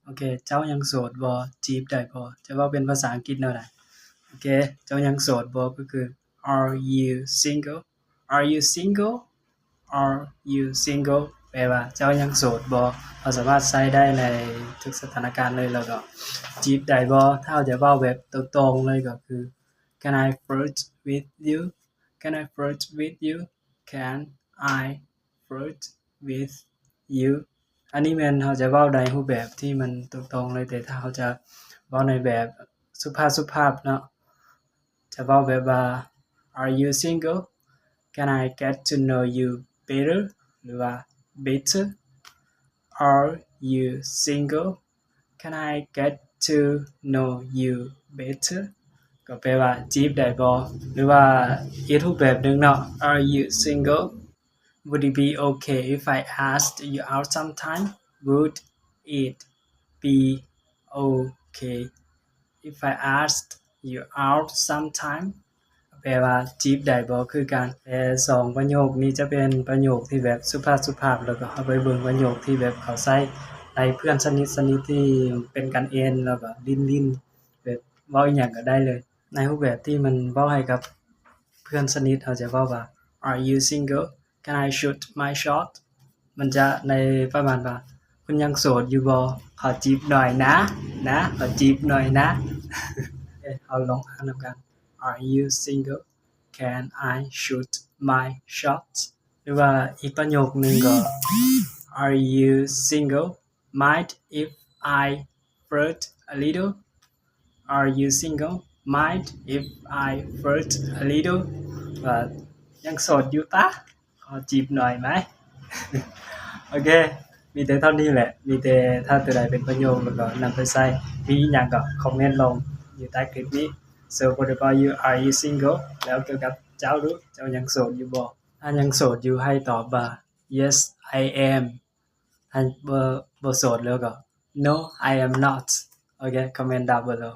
ໂອເຄ ເຈົ້າຍັງໂສດບໍ່? ຈີບໄດ້ບໍ່? ຈະເວົ້າເປັນພາສາອັງກິດແນວໃດ? ໂອເຄ ເຈົ້າຍັງໂສດບໍ່? ກໍຄື Are you single? Are you single? Are you single? ແປວ່າ ເຈົ້າຍັງໂສດບໍ່? ເຮົາສາມາດໃຊ້ໄດ້ໃນທຸກສະຖານະການເລີຍ. ແລ້ວກໍ ຈີບໄດ້ບໍ່? ຖ້າເຮົາຈະເວົ້າແບບຕົງໆເລີຍກໍຄື Can I flirt with you? Can I flirt with you? Can I flirt with you? ອັນນີ້ແມ່ນເຮົາຈະເວົ້າໃນຮູບແບບທີ່ມັນຕົງໆເລີຍ, ແຕ່ຖ້າເຮົາຈະເວົ້າໃນແບບສຸພາບໆເນາະ ຈະເວົ້າແບບວ່າ Are you single? Can I get to know you better? ຫຼືວ່າ better? Are you single? Can I get to know you better? ກໍແປວ່າ ຈີບໄດ້ບໍ່? ຫຼືວ່າອີກຮູບແບບໜຶ່ງເນາະ Are you single? Would it be okay if I asked you out sometime? Would it be okay if I asked you out sometime? ແປວ່າ ຈີບໄດ້ບໍ່? ຄືກັນ. ແຕ່ສອງປະໂຫຍກນີ້ຈະເປັນປະໂຫຍກທີ່ແບບສຸພາບໆ ແລ້ວກໍເຮົາໄປເບິ່ງປະໂຫຍກທີ່ແບບເຂົາໃຊ້ໃນເພື່ອນສະໜິດສະໜິດທີ່ເປັນກັນເອງ ແລ້ວກໍຫຼິ້ນໆ ແບບເວົ້າອີ່ຫຍັງກໍໄດ້ເລີຍ ໃນຮູບແບບທີ່ມັນເວົ້າໃຫ້ກັບເພື່ອນສະໜິດ ເຮົາຈະເວົ້າວ່າ Are you single? Can I shoot my shot? ມັນຈະໃນປະມານວ່າ ຄຸນຍັງໂສດຢູ່ບໍ່? ຂໍຈີບໜ້ອຍນະ ນະ ຂໍຈີບໜ້ອຍນະ. ເອີ ເຮົາລອງອ່ານນຳກັນ Are you single? Can I shoot my shot? ຫຼືວ່າອີກປະໂຫຍກໜຶ່ງກໍ Are you single? Mind if I flirt a little? Are you single? Mind if I flirt a little? ວ່າຍັງໂສດຢູ່ປະ? ຂໍຈີບໜ້ອຍໄໝ? ໂອເຄ ມີແຕ່ເທົ່ານີ້ແຫຼະ. ມີແຕ່ຖ້າຕົວໃດເປັນປະໂຫຍກ ແລ້ວກໍນຳໄປໃຊ້ ມີອີ່ຫຍັງກໍຄອມເມັນລົງຢູ່ໃຕ້ຄລິບນີ້. So what about you? Are you single? ແລ້ວກ່ຽວກັບເຈົ້າດູ ເຈົ້າຍັງໂສດຢູ່ບໍ່? ຖ້າຍັງໂສດຢູ່ ໃຫ້ຕອບວ່າ Yes, I am. ຖ້າບໍ່ ບໍ່ໂສດແລ້ວກໍ No, I am not. ໂອເຄ ຄອມເມັນ down below.